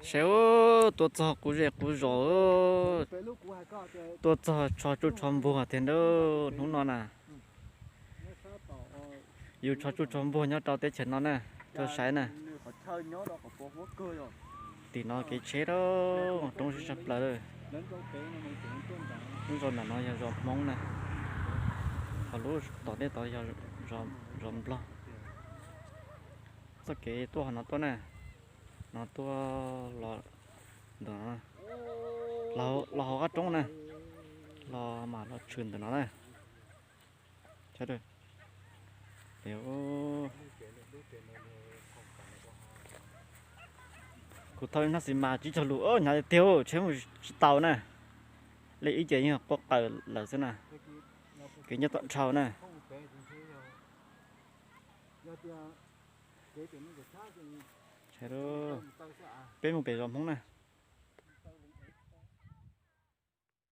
Saib, tua txog qub zej qub zos, tua txog tsho tsuj tsho npuag tiag ntag hnub no na. Yus tsho tsuj tsho npuag nyob rau teb chaws no na, tuaj saib na. Tim no kev tsheb roob siab tshaj plaws. Lub zos ntawm no yog zos Hmoob na, ho lub tom ntej tod yog zos Nplog. Txoj kev tuaj ho no tuaj na, no tuaj los ntawm no, los hauv qab roob na, los mam los tshwm ntawm no na. Kuv thauj hnab xiv mas tsis txog lus hnyav tiag, tsheb mus tsis tau na. Li ib ce yeej quaj qaws lawm xwb na. Kev nyob tom dhau na. Peb mus pem zos Hmoob na.